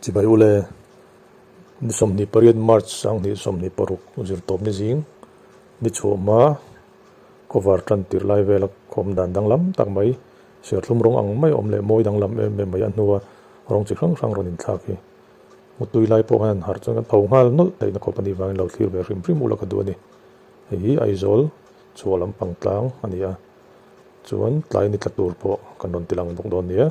Chibai ule, ni 28 March 2026 zirtawp ni zing ni chhuah hma cover tan tirh lai vela khawm dan danglam tak mai serthlum rawng ang mai awm leh mawi danglam em em mai a hnua rawng chi hrang hrang rawn inthlak hi mutui lai pawh khan an harh chuan kan tho nghal nawlh theihna khawp a nih vangin lo thlir ve hrim hrim ula ka duh a ni. Hei hi Aizawl chhuah lampang tlang a ni a, chuan tlai ni tla tur pawh kan rawn ti lang bawk dawn nia.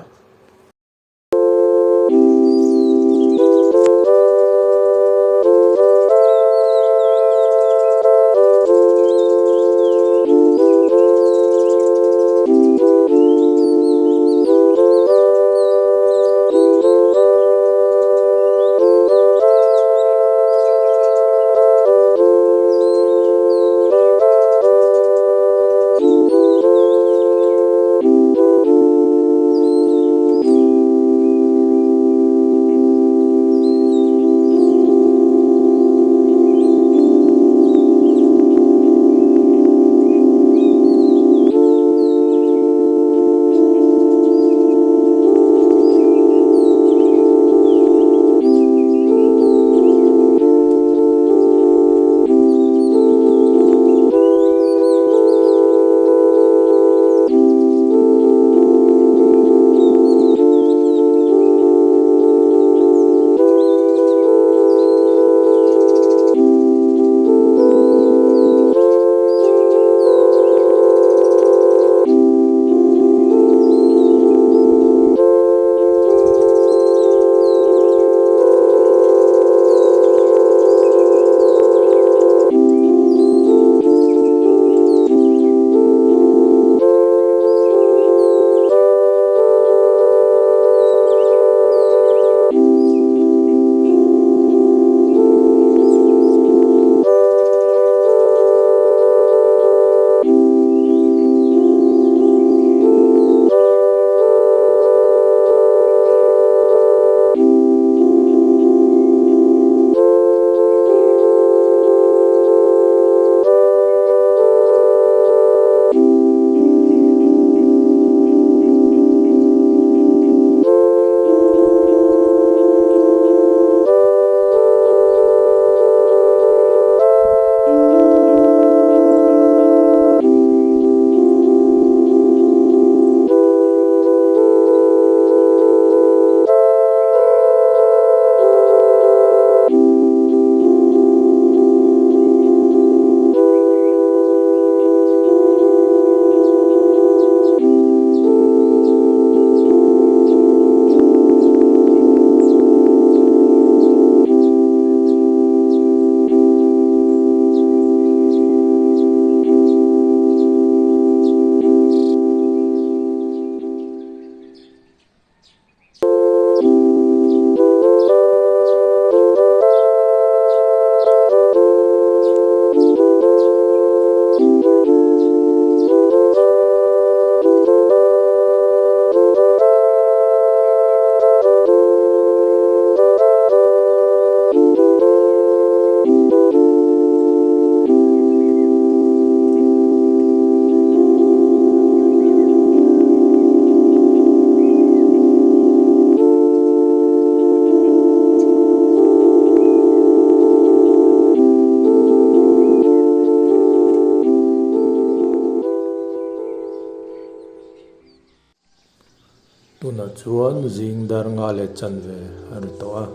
Tunah chuan zing dar nga leh chanve a ri tawh a,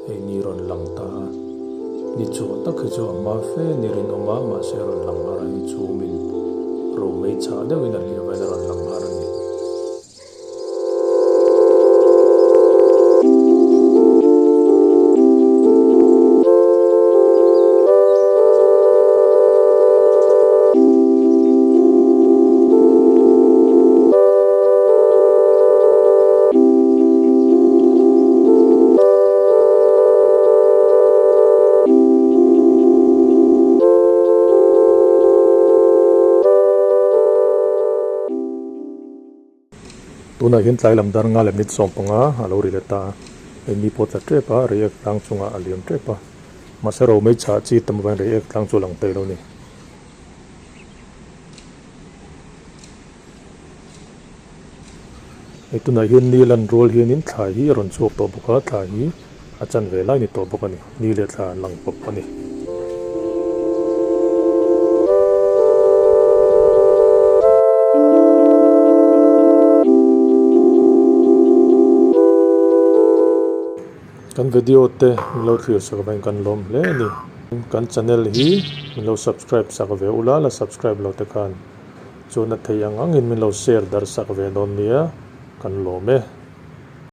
hei ni rawn lang ta a. Ni chhuah tak hi chu a hma fe ni rinawm a, mahse rawn lang har a hi chhumin romei chhah deuhin a hliam aiin a rawn lang har a ni. Tunah hian tlai lam dar nga leh minute 15 a lo ri leh ta a, hei mi pawh tla tep a, reiek tlang chungah a liam tep a, mahse romei chhah chi tam avangin reiek tlang chu a lang thei lo a ni. Hei tunah hian ni lan rual hianin thlai hi a rawn chhuak tawh bawk a, thlai hi. A chanve lai ni tawh bawk a ni. Ni leh thla an lang pawp a ni. Kan video te min lo thlir sak avangin kan lawm hle a ni. Kan channel hi min lo subscribe sak ve ula, la subscribe lo te khan chuan a thei ang angin min lo share darh sak ve dawn nia, kan lawm e.